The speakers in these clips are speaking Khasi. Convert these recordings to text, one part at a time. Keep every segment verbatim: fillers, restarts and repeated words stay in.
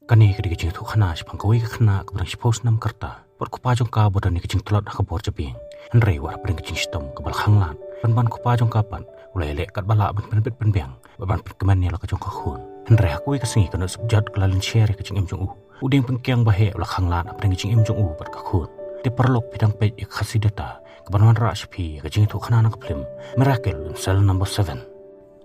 Kane ka dei ka jingïathuhkhana shaphang kawei ka khynnah kaba dang shiphew snem ka rta bad u kpa jong ka ba don ïa ka jingtlot ha ka bor jabieng. Hynrei wat hapdeng ka jingshitom kaba la khanglad, pynban u kpa jong ka pat u la ïaleh katba lah ban pynbit pynbiang bad ban pynkmen ïa la ka jong ka khun. Hynrei ha kawei ka sngi ka Nongsynshar ka la lynsher ïa ka jingim jong u. U dieng pynkiang ba heh u la khanglad hapdeng ka jingim jong u bad ka khun. Te paralok, phi dang peit ïa ka Khasi Data kaban wanrah sha phi ïa ka jingïathuhkhana na ka phlim Miracle in Cell Number Seven.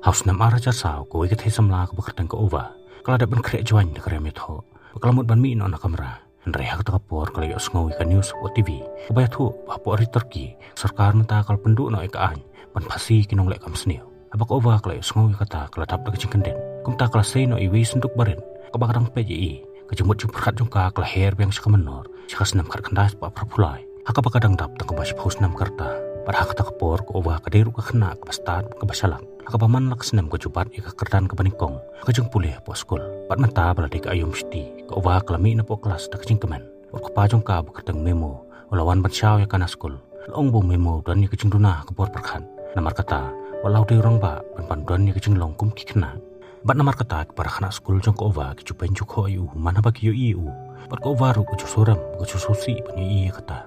Ha u snem ar hajar saw, kawei ka thei samla kaba kyrteng ka Ova ka la dep ban khreh jwaiñ da ka riam ïathoh bad ka la mut ban mih noh na kamra. Hynrei ha kata ka por ka la ïohsngew ïa ka news hapoh T V kaba ïathuh ba hapoh ri Turkey ka sorkar mynta ka la pynduh noh ïa ka aiñ ban phasi ki nongleh kam sniew. Haba ka Ova ka la ïohsngew ïa kata ka la dap da ka jingkyndit. Kumta ka la sei noh ïa iwei i synduk barit kaba ka dang peit ïa i. Ka jingmut jingpyrkhat jong ka ka la her biang sha ka mynnor sha ka snem khatkhyndai spah phra phew lai, ha kaba ka dang dap tang kumba shiphew snem ka rta. Bad ha kata ka por ka Ova ka dei ruh ka khynnah kaba stad, kaba shalak, ha kaba man la ka snem ka ju bat ïa ka kyrdan kaba nyngkong ha ka jingpule hapoh skul. Bad mynta ba la dei ka aïom shiti, ka Ova ka la mih napoh klas da ka jingkmen. Bad u kpa jong ka ba kyrteng Memo u la wan ban shaw ïa ka na skul. La ong ba u Memo u don ïa ka jingduna ha ka bor pyrkhat. Namar kata, wat la u dei u rangbah, pynban u don ïa ka jinglong kum ki khynnah. Bad namar kata, ki para khynnah skul jong ka Ova ki ju pynjukhoh ïa u man haba ki ïohi ïa u. Bad ka Ova ruh ka ju surem, ka ju sngewsih ban ïohi ïa kata.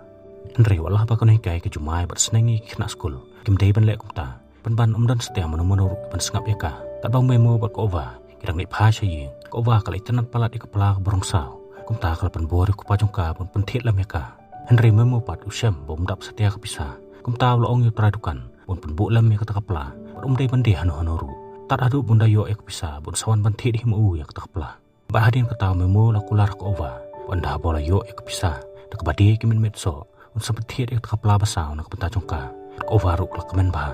Hynrei wat la ba ka nonghikai ka ju mai bad sneng ïa ki khynnah skul, kim dei ban leh kumta. Pynban ym don satia mano mano ruh ban sngap ïa ka. Katba u Memo bad ka Ova ki dang leit phai sha ïing, ka Ova ka la itynnad palat ïa ka pla kaba rong saw. Kumta ka la pynbor ïa u kpa jong ka ban pynthied lem ïa ka. Hynrei u Memo pat u shem ba um dap satia ka pisa. Kumta u la ong ïa u trai dukan ba un pynbuh lem ïa kata ka pla bad um dei ban die hano hano ruh tad haduh ba un da ïoh ïa ka pisa ba un sa wan ban thied hi ma u ïa kata ka pla. Bad hadien kata u Memo u la kular ha ka Ova ba ynda haba u la ïoh ïa ka pisa da kaba die ki mynmiet soh, un sa pynthied ïa kata ka pla ba saw na ka bynta jong ka. Bad ka Ova ruh ka la kmen bha.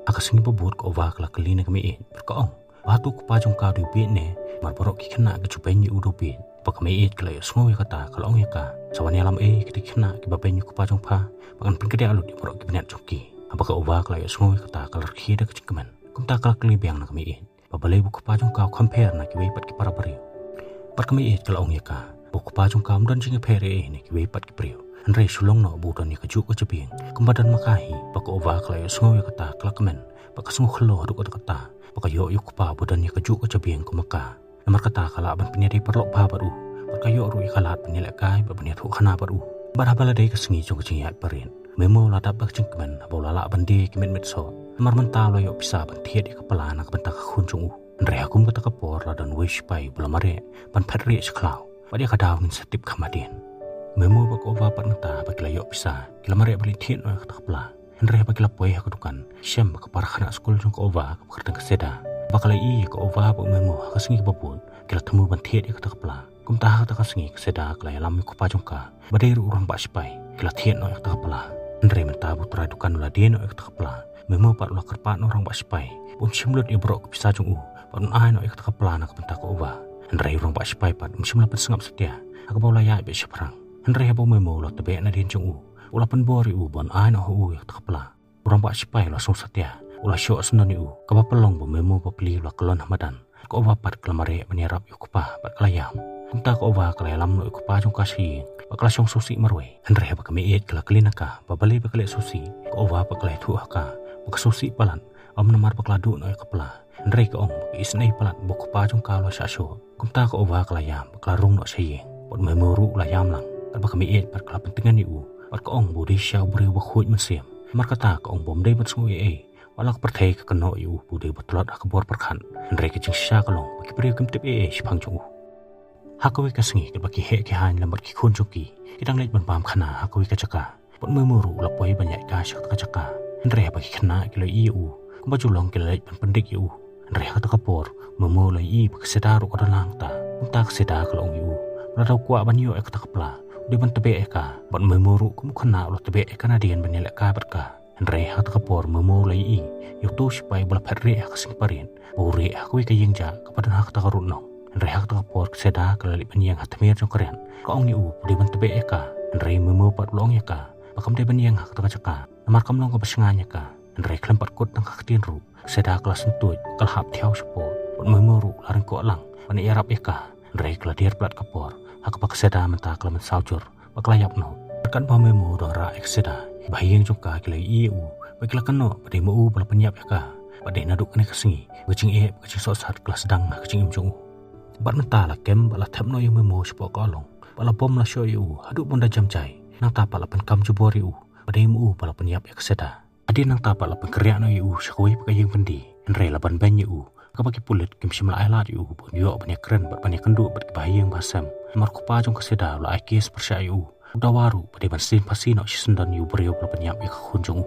Ha ka sngi ba bud ka Ova ka la kylli na ka Meieit bad ka ong ba hato u kpa jong ka u dei u bieit ne, namar baroh ki khynnah ki ju beiñ ïa u da u bieit. Bad ka Meieit ka la ïohsngew ïa kata ka la ong ïa ka, sa wan ïalam ei ïa kita ki khynnah kiba beiñ ïa u kpa jong pha, ba ngan pynkyndiah lut ïa baroh ki bniat jong ki. Haba ka Ova ka la ïohsngew ïa kata ka la rkhie da ka jingkmen. Kumta ka la kylli biang na ka Meieit ba balei ba u kpa jong ka u kham pher na kiwei pat ki para briew. Bad ka Meieit ka la ong ïa ka ba u kpa jong ka um don jingïapher ei ei na kiwei pat ki briew. Hynrei shu long noh ba u don ïa kajuh ka jabieng kumba don ma ka hi. Bad ka Ova ka la ïohsngew ïa kata ka la kmen bad ka sngew khloo haduh katta katta ba ka ïoh ïa u kpa ba u don ïa kajuh ka jabieng kum ma ka. Namar kata ka lah ban pynïadei paralok bha bad u bad ka ïoh ruh ïa ka lad ban ïalehkai bad ban ïathuhkhana bad u. Bad haba la dei ka sngi jong ka jingïaid parade, u Memo u la dap da ka jingkmen haba u la lah ban die ki mynmiet soh. Namar mynta u la ïoh pisa ban thied ïa ka pla na ka bynta ka khun jong u. Hynrei ha kum kata ka por la don uwei u sipai uba la mareh ban phet rieh sha khlaw. Bad ïa ka daw ngin sa tip kham hadien. U Memo bad ka Ova pat mynta ba ki la ïoh pisa ki la mareh ban leit thied noh ïa kata ka pla. Hynrei haba ki la poi ha ka dukan, ki shem ba ka para khynnah skul jong ka Ova kaba kyrteng ka Seda, ba ka la ïohi ïa ka Ova bad u Memo ha ka sngi kaba bud ki la thmu ban thied ïa kata ka pla. Kumta ha kata ka sngi ka Seda ka la ïalam ïa u kpa jong ka ba dei ruh u rangbah sipai, ki la thied noh ïa kata ka pla. Hynrei mynta ba u trai dukan u la die noh ïa kata ka pla, u Memo pat u la kyrpad na u rangbah sipai ba un shim lut ïa baroh ka pisa jong u bad un ai noh ïa kata ka pla na ka bynta ka Ova. Hynrei u rangbah sipai pat um shym la pynsngap satia ha kaba u la ïaid beit shaphrang. Hynrei haba u Memo u la tbeh nadien jong u, u la pynbor ïa u ba un ai noh ha u ïa kata ka pla. U rangbah sipai u la sngew satia, u la shoh syndon ïa u, kaba pynlong ba u Memo bapli u la kyllon ha madan. Ka Ova pat ka la mareh ban ïarap ïa u kpa bad ka la ïam. Kumta ka Ova ka la ïalam noh ïa u kpa jong ka sha ïing bad ka la shong sngewsih marwei. Hynrei haba ka Meieit ka la kylli na ka ba balei ba ka leh sngewsih, ka Ova pat ka la ïathuh ha ka ba ka sngewsih palat, ym namar ba ka la duh noh ïa ka pla. Hynrei ka ong ba ka isynei palat ba u kpa jong ka u la shah shoh. Kumta ka Ova ka la ïam bad ka la rung noh sha ïing. Bad u Memo ruh u la ïam lang. Katba ka Meieit pat ka la pyntngen ïa u bad ka ong ba u dei shisha u briew ba khuid mynsiem. Namar kata ka ong ba um dei ban sngew ei ei wat la ka pyrthei ka kynnoh ïa u ba u dei uba tlot ha ka bor pyrkhat. Hynrei ka jingshisha ka long ba ki briew kim tip ei ei shaphang jong u. Ha kawei ka sngi katba ki heh ki haiñ lem bad ki khun jong ki ki dang leit ban bam khana ha kawei ka jaka, bad u Memo ruh u la poi ban ïaid kai sha kata ka jaka. Hynrei haba ki khynnah ki la ïohi ïa u, kumba ju long ki la leit ban pyndik ïa u. Hynrei ha kata ka por u Memo u la ïohi ba ka Seda ruh ka don lang hangta. Kumta ka Seda ka la ong ïa u ba lada u kwah ban ïoh ïa kata ka pla, u dei ban tbeh ïa ka. Bad u Memo ruh kum u khynnah u la tbeh ïa ka nadien ban ïalehkai bad ka. Hynrei ha kata ka por u Memo u la ïohi ïa uto u sipai uba la phet rieh ha ka sngi parade ba u rieh ha kawei ka ïing jah kaba don ha kata ka rud noh. Hynrei ha kata ka por ka Seda ka la leit ban ïeng ha tmier jong ka riat. Ka ong ïa u ba u dei ban tbeh ïa ka. Hynrei u Memo pat u la ong ïa ka ba kam dei ban ïeng ha kata ka jaka, namar kam long kaba shngaiñ ïa ka. Hynrei khlem pat kut tang ka ktien ruh, ka Seda ka la syntuid, ka la hap thiaw shapoh. Bad u Memo ruh u la ryngkoh lang ban ïarap ïa ka. Hynrei ka la dier palat ka por ha kaba ka Seda mynta ka la mynsaw jur bad ka la ïap noh. Bad katba u Memo u dang rah ïa ka Seda, kiba ha ïing jong ka ki la ïohi ïa u bad ki la kynnoh ba dei ma u ba la pynïap ïa ka. Bad dei naduh kane ka sngi ba ka jingeh bad ka jingsohsat ka la sdang ha ka jingim jong u. Bad mynta la kem bad la thep noh ïa u Memo shapoh ka along. Bad la bom la shoh ïa u haduh ban da jam jai. Nangta pat la pynkam jubor ïa u. Bad dei ma u ba la pynïap ïa ka Seda. Hadien nangta pat la pynkriah noh ïa u sha kawei pat ka ïing byndi. Hynrei la ban beiñ ïa u. Kaba ki pulit kim shym la ai lad ïa u ban ïoh ban ïakren bad ban ïakynduh bad kiba ha ïing ba ha sem. Namar u kpa jong ka Seda u la ai kes pyrshah ïa u. U dawa ruh ba dei ban sdien phasi noh shisyndon ïa u briew ba la pynïap ïa ka khun jong u.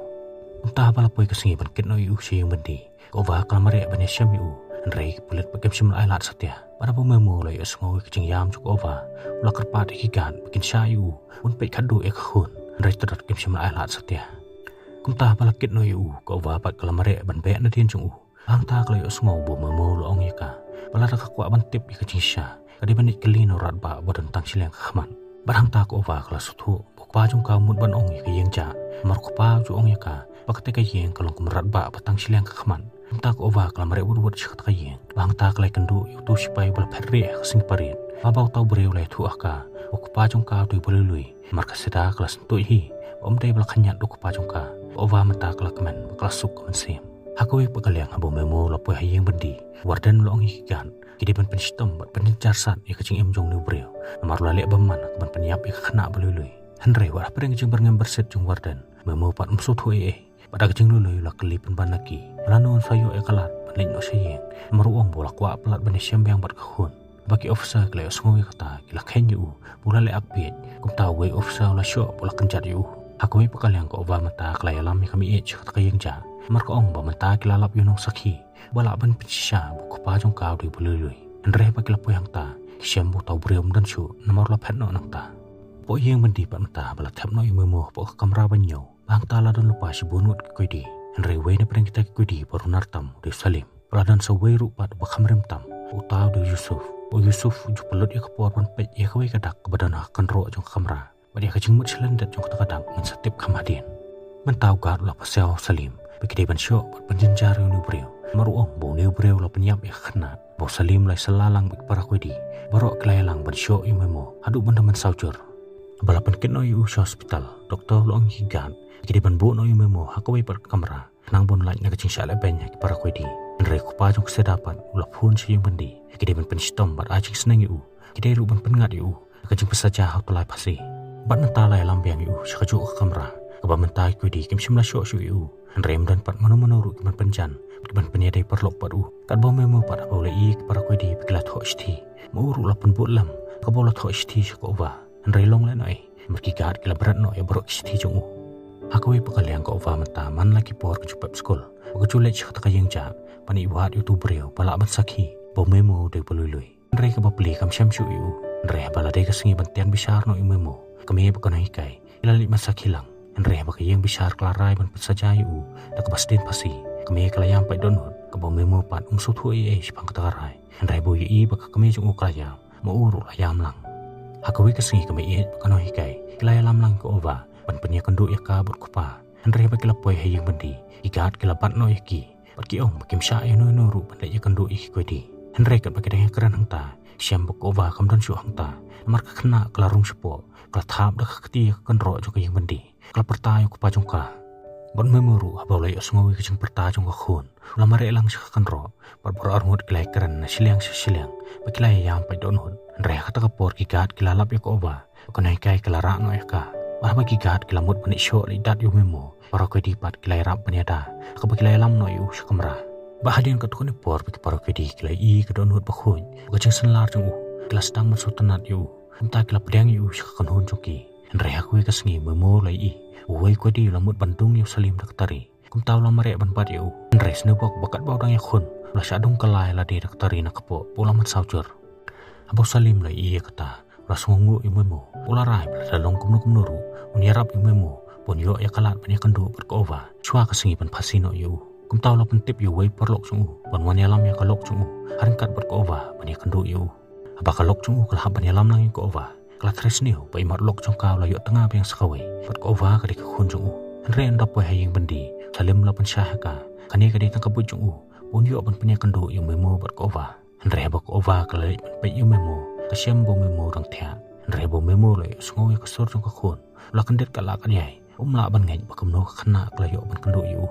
Mynta ba la poi ka sngi ban kit noh ïa u sha ïing byndi. Ka Ova ka la mareh ban ïashem ïa u. Hynrei ki pulit pat kim shym la ai lad satia. Bad haba u Memo u la ïohsngew ïa ka jingïam jong ka Ova, u la kyrpad ïa ki guard ba kin shah ïa u, un peit khadduh ïa ka khun. Hynrei tang dot kim shym la ai lad satia. Kumta ba la kit noh ïa u, ka Ova pat ka la mareh ban beh nadien jong u. Hangta ka la ïohsngew ba u Memo u la ong ïa ka ba lada ka kwah ban tip ïa ka jingshisha, ka dei ban leit kylli na u Radbah ba don tang shiliang ka khmat. Bad hangta ka Ova ka la sngewthuh ba u kpa jong ka u mut ban ong ïa ka ïing jah. Namar u kpa u ju ong ïa ka ba kata ka ïing ka long kum u Radbah ba tang shiliang ka khmat. Hangta ka Ova ka la mareh wut wut sha kata ka ïing. Bad hangta ka la ïakynduh ïa uto u sipai ba la phet rieh ha ka sngi parit. Haba uta u briew u la ïathuh ha ka ba u kpa jong ka u dei uba lui lui. Namar ka Seda ka la syntuid hi ba ym dei ba la khñiat da u kpa jong ka. Ka Ova mynta ka la kmen bad ka la suk ka mynsiem. Ha kawei pat ka liang haba u Memo u la poi ha ïing byndi, u Warden u la ong ïa ki guard, ki dei ban pynshitom bad pynjynjar sat ïa ka jingim jong une u briew. Namar u la leh bymman ha kaban pynïap ïa ka khynnah ba lui lui. Hynrei wat hapdeng ka jingbyrngem byrsit jong u Warden, u Memo pat um sngewthuh ei ei. Bad da ka jinglului u la kylli pynban na ki ba lano un sa ïoh ïa ka lad ban leit noh sha ïing. Namar u ong ba u la kwah palat ban ïashem biang bad ka khun. Ba ki officer ki la ïohsngew ïa kata ki la kheiñ ïa u ba u la leh akpiej. Kumta uwei u officer u la shoh bad u la kynjat ïa u. Ha kawei pat ka liang ka Ova mynta ka la ïalam ïa ka Meiieit sha kata ka ïing jah. Namar ka ong ba mynta ki la lap ïa u nongsakhi ba lah ban pynshisha ba u kpa jong ka u dei uba lui lui. Hynrei haba ki la poi hangta ki shem ba uta u briew um don shuh namar u la phet noh nangta. Hapoh ïing byndi pat mynta ba la thep noh ïa u Memo hapoh ka kamra ba hynñiew. Ba hangta la don lypa shibun ngut ki koidi. Hynrei uwei na pdeng kita ki koidi ba runar tam u dei u Salim. Ba la don sa uwei ruh pat uba kham rim tam, uta u dei u Yusuf. U Yusuf u ju pynlut ïa ka por ban peit ïa kawei ka dak kaba don ha ka kynroh jong ka kamra. Bad ïa ka jingmut shalyndet jong kata ka dak ngin sa tip kham hadien. Mynta u guard u la pasiaw ha u Salim ba ki dei ban shoh bad pynjynjar ïa une u briew. Namar u ong ba une u briew u la pynïap ïa ka khynnah. Ba u Salim u la ïasylla lang bad ki para koidi. Baroh ki la ïalang ban shoh ïa u Memo haduh ban da mynsaw jur. Ba la pynkit noh ïa u sha hospital, doktor u la ong ïa ki guard ba ki dei ban buh noh ïa u Memo ha kawei pat ka kamra. Khnang ba un lait na ka jingshah lehbeiñ ha ki para koidi. Hynrei u kpa jong ka Seda pat u la phone sha ïing byndi. Ki dei ban pynshitom bad ai jingsneng ïa u. Ki dei ruh ban pynngat ïa u da ka jingpynsaja ha u tyllai phasi. Bad mynta la ïalam biang ïa u sha kajuh ka kamra kaba mynta ki koidi kim shym la shoh shuh ïa u. Hynrei ym don pat mano mano ruh ki ban pynjan bad ki ban pynïadei paralok bad u. Katba u Memo pat haba u la ïohi ïa ki para koidi ba ki la thoh shithi, ma u ruh u la pynbud lem. Kaba u la thoh shithi sha ka Ova. Hynrei long lehnohei namar ki guard ki la bret noh ïa baroh ki shithi jong u. Ha kawei pat ka liang ka Ova mynta man la ki por ka ju pep skul. Ba ka ju leit sha kata ka ïing jah ban ïa wad ïa uto u briew ba lah ban sakhi ba u Memo u dei uba lui lui. Hynrei kaba plie kam shem shuh ïa u. Hynrei haba la dei ka sngi ban tian bishar noh ïa u Memo, ka kmie bad ka nonghikai ki la leit ban sakhi lang. Hynrei haba ka ïing bishar ka la rai ban pynsaja ïa u da kaba sdien phasi, ka kmie ka la ïam pait dohnud. Kaba u Memo pat um sngewthuh ei ei shaphang kata ka rai. Hynrei ba u ïohi ba ka kmie jong u ka la ïam, ma u ruh la ïam lang. Ha kawei ka sngi ka Meiieit bad ka nonghikai ki la ïalam lang ïa ka Ova ban pynïakynduh ïa ka bad u kpa. Hynrei haba ki la poi ha ïing byndi, ki guard ki la bat noh ïa ki. Bad ki ong ba kim shah ïa uno uno ruh ban leit ïakynduh ïa ki koidi. Hynrei katba ki dang ïakren hangta, ki shem ba ka Ova kam don shuh hangta. Namar ka khynnah ka la rung shapoh, ka la thap da ka kti ïa ka kynroh jong ka ïing byndi. Ka la pyrta ïa u kpa jong ka. Bad u Memo ruh haba u la ïohsngew ïa ka jingpyrta jong ka khun, u la mareh lang sha ka kynroh. Bad baroh arngut ki la ïakren na shiliang sha shiliang ba ki la ïam pait dohnud. Hynrei ha kata ka por ki guard ki la lap ïa ka Ova. Ka nonghikai ka la rah noh ïa ka. Bad haba ki guard ki la mut ban leit shoh leit dat ïa u Memo, para koidi pat ki la ïarap ban ïada. Kaba ki la ïalam noh ïa u sha kamra. Bad hadien katto katne por ba ki para koidi ki la ïohi ka dohnud bakhuid, ba ka jingsynlar jong u, ki la sdang ban sngewtynnat ïa u. Kumta ki la pdiang ïa u sha ka kynhun jong ki. Hynrei ha kawei ka sngi u Memo u la ïohi uwei u koidi u la mut ban dung ïa u Salim da ka tari. Kumta u la mareh ban bat ïa u. Hynrei sngewbok ba katba u dang ïakhun, u la shah dung kylla ïa lade da ka tari na kpoh ba u la mynsaw jur. Haba u Salim u la ïohi ïa kata, u la sngewnguh ïa u Memo. U la rai ba lada long kumno kumno ruh, un ïarap ïa u Memo ba un ïoh ïa ka lad ban ïakynduh bad ka Ova shuwa ka sngi ban phasi noh ïa u. Kumta u la pyntip ïa uwei u paralok jong u ban wan ïalam ïa ka lok jong u ha ryngkat bad ka Ova ban ïakynduh ïa u. Haba ka lok jong u ka la hap ban ïalam lang ïa ka Ova, ka la trei sniew ba i mat lok jong ka u la ïoh tnga biang sa kawei bad ka Ova ka dei ka khun jong u. Hynrei ynda poi ha ïing byndi, u Salim u la pynshai ha ka. Kane ka dei tang ka buit jong u ba un ïoh ban pynïakynduh ïa u Memo bad ka Ova. Hynrei haba ka Ova ka la leit ban peit ïa u Memo, ka shem ba u Memo u dang thiah. Hynrei haba u Memo u la ïohsngew ïa ka sur jong ka khun, u la kyndit ka la ka diai. Um lah ban ngeit ba kumno ka khynnah ka la ïoh ban kynduh ïa u.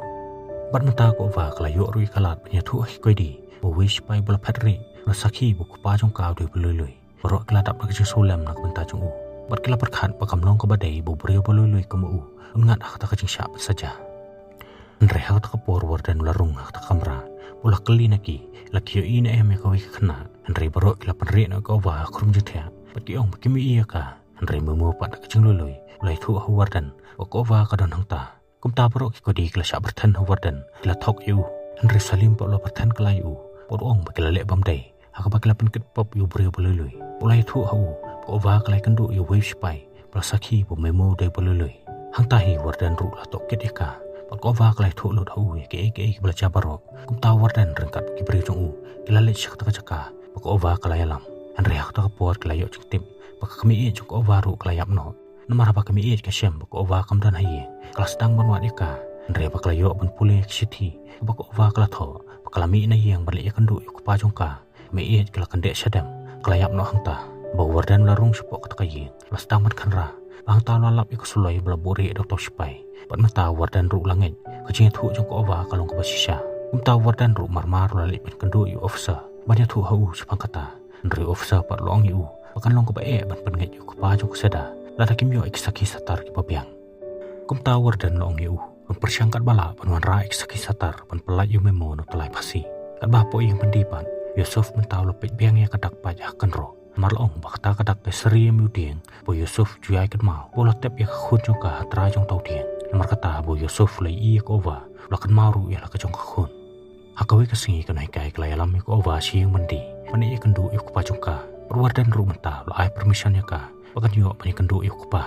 Bad mynta ka Ova ka la ïoh ruh ïa ka lad ban ïathuh ha ki koidi ba uwei u sipai ba la phet rieh Ba sakhi ba u kpa jong ka u dei ba lui lui. Baroh ki la dap da ka jingsngewlem na ka bynta jong u. Bad ki la pyrkhat ba kam long kaba dei ba u briew ba lui lui kum u un ngat ha kata ka jingshah pynsaja. Hynrei ha kata ka por u Warden u la rung ha kata ka kamra. U la kylli na ki, la ki ïohi ne em ïa kawei ka khynnah. Hynrei baroh ki la pynrieh noh ïa ka Ova ha khrum jingthiah. Bad ki ong ba kim ïohi ïa ka. Hynrei u Memo pat da ka jinglui lui u la ïathuh ha u Warden ba ka Ova ka don hangta. Kumta baroh ki khynnah ki la shah pyrthen ha u Warden, ki la thok ïa u. Hynrei u Salim pat u la pyrthen kylla ïa u, bad u ong ba ki la leh bymdei ha kaba ki la pynkit pop ïa u briew ba lui lui. U la ïathuh ha u ba ka Ova ka la ïakynduh ïa uwei u sipai ba la sakhi ba u Memo u dei ba lui lui. Hangta hi u Warden ruh u la tohkit ïa ka, bad ka Ova ka la ïathuh lut ha u ïa kiei kiei kiba la jia baroh. Kumta u Warden ryngkat bad ki briew jong u ki la leit sha kata ka jaka ba ka Ova ka la ïalam. Hynrei ha kata ka por ki la ïoh jingtip ba ka kmie ïeit jong ka Ova ruh ka la ïap noh. Namar haba ka kmie ïeit ka shem ba ka Ova kam don ha ïing, ka la sdang ban wad ïa ka. Hynrei haba ka la ïoh ban pule ïa ka shithi kaba ka Ova ka la thoh ba ka la mih na ïing ban leit ïakynduh ïa u kpa jong ka, ka kmie ïeit ka la kyndeh shadem, ka la ïap noh hangta. Ba u Warden u la rung shapoh kata ka ïing, u la sdang ban khynra. Ba hangta u la lap ïa ka suloi ba la buhrieh da uta u sipai. Bad mynta u Warden ruh u la ngeit ka jingïathuh jong ka Ova ka long kaba shisha. Kumta u Warden ruh marmar u la leit ban kynduh ïa u officer ban ïathuh ha u shaphang kata. Hynrei u officer pat u la ong ïa u ba kan long kaba eh ban pynngeit ïa u kpa jong ka Seda lada kim ïoh ïa ki sakhi satar kiba biang. Kumta u Warden u la ong ïa u ban pyrshang katba lah ban wanrah ïa ki sakhi satar ban pyllait ïa u Memo na u tyllai phasi. Katba hapoh ïing byndi pat, u Yusuf mynta u la peit biang ïa ka dak pait ha ka kynroh. Namar la ong ba kata ka dak ka syriem ïa u dieng ba u Yusuf u ju ïai kynmaw ba u la tep ïa ka khun jong ka ha trai jong uta u dieng. Namar kata haba u Yusuf u la ïohi ïa ka Ova, u la kynmaw ruh ïa la ka jong ka khun. Ha kawei ka sngi ka nonghikai ka la ïalam ïa ka Ova sha ïing byndi ban ïakynduh ïa u kpa jong ka. Bad u Warden ruh mynta u la ai permission ïa ka ba kan ïoh ban ïakynduh ïa u kpa.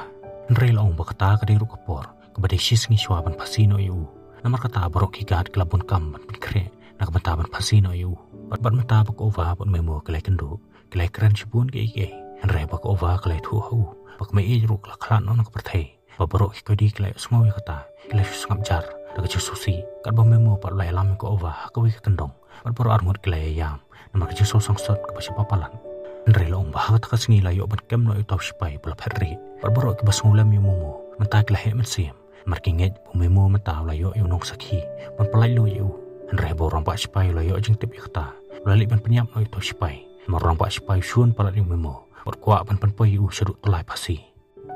Hynrei la ong ba kata ka dei ruh ka por kaba dei shi sngi shuwa ban phasi noh ïa u. Namar kata baroh ki guard ki la bun kam ban pynkhreh na ka bynta ban phasi noh ïa u. Bad, bad mynta ba ka Ova bad u Memo ki la ïakynduh, ki la ïakren shibun kiei kiei. Hynrei ba ka Ova ka la ïathuh ha u ba ka kmie ïeit ruh ka la khlad noh na ka pyrthei. Ba baroh ki khynnah ki la ïohsngew ïa kata, ki la shu sngap jar da ka jingsngewsih. Katba u Memo pat u la ïalam ïa ka Ova ha kawei ka kyndong, bad baroh arngut ki la ïaïam namar ka jingsngewsih sngewsih kaba shibun palat. Hynrei la ong ba ha kata ka sngi la ïoh ban kem noh ïa uta u sipai ba la phetrieh. Bad baroh kiba sngewlem ïa u Memo mynta ki la heh mynsiem, namar ki ngeit ba u Memo mynta u la ïoh ïa u nongsakhi ban pyllait lut ïa u. Hynrei ba u rangbah sipai u la ïoh jingtip ïa kata, u la leit ban pynïap noh ïa uta u sipai. Namar u rangbah sipai u shun palat ïa u Memo bad u kwah ban pynpoi ïa u shaduh tyllai phasi.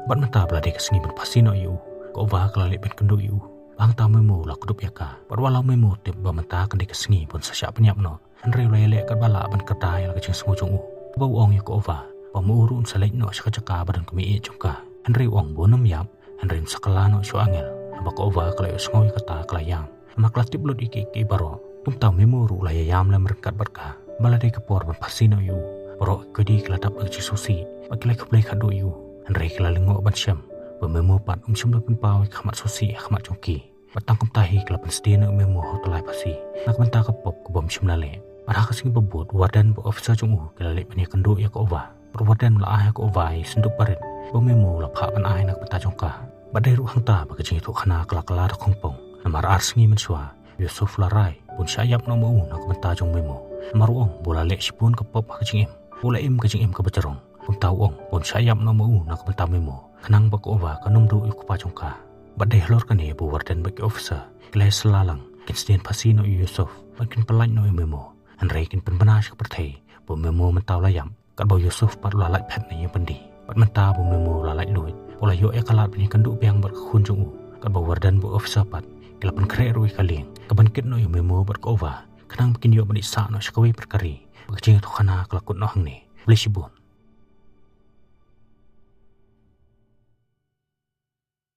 Bad mynta ba la dei ka sngi ban phasi noh ïa u, ka Ova ka la leit ban kynduh ïa u. Ba hangta u Memo u la kdup ïa ka. Bad wat la u Memo u tip ba mynta kan dei ka sngi ban sa shah pynïap noh, hynrei u la ïaleh katba lah ban kata ïa la ka jingsngew jong u. Ba u ong ïa ka Ova ba ma u ruh un sa leit noh sha ka jaka ba don ka kmie ïeit jong ka. Hynrei u ong ba un ym ïap, hynrei un sa kylla noh sha u angel. Haba ka Ova ka la ïohsngew ïa kata ka la ïam. Namar ka la tip lut ïa kiei kiei baroh. Kumta u Memo ruh u la ïaïam lem ryngkat bad ka. Ba la dei ka por ban phasi noh ïa u, baroh ki khynnah ki la dap da ka jingsngewsih bad ki la khublei khadduh ïa u. Hynrei ki la lyngngoh ban shem ba u Memo pat um shym la pynpaw ïa ka khmat sngewsih ha khmat jong ki. Bad tang kumta hi ki la pynsatia noh ïa u Memo ha u tyllai phasi na ka bynta ka pop kaba um shym la leh. Bad ha ka sngi ba bud u Warden bad u officer jong u ki la leit ban ïakynduh ïa ka Ova. Bad u Warden u la ai ha ka Ova ïa i syndup barit ba u Memo u la phah ban ai na ka bynta jong ka. Bad dei ruh hangta ba ka jingïathuhkhana ka la kylla da khongpong. Namar ar sngi mynshuwa u Yusuf u la rai ba un shah ïap noh ma u na ka bynta jong u Memo. Namar u ong ba u la leh shibun ka pop ha ka jingim, ba u la im ka jingim kaba jrong. Kumta u ong ba un shah ïap noh ma u na ka bynta u Memo, khnang ba ka Ova kan ym duh ïa u kpa jong ka. Bad dei halor kane ba u Warden bad ki officer ki la ïasylla lang, kin sa ïeng phasi noh ïa u Yusuf bad kin pyllait noh ïa u Memo. Hynrei kin pynbna sha ka pyrthei ba u Memo mynta u la ïap, katba u Yusuf pat u la lait phet na ïing byndi. Bad mynta ba u Memo u la lait luid, u la ïoh ïa ka lad ban ïakynduh biang bad ka khun jong u. Katba u Warden bad u officer pat ki la pynkhreh ruh ïa ka lieng kaban kit noh ïa u Memo bad ka Ova, khnang ba kin ïoh ban ïeh sah noh sha kawei pat ka ri ba ka jingïathuhkhana ka la kut noh hangne. Khublei shibun.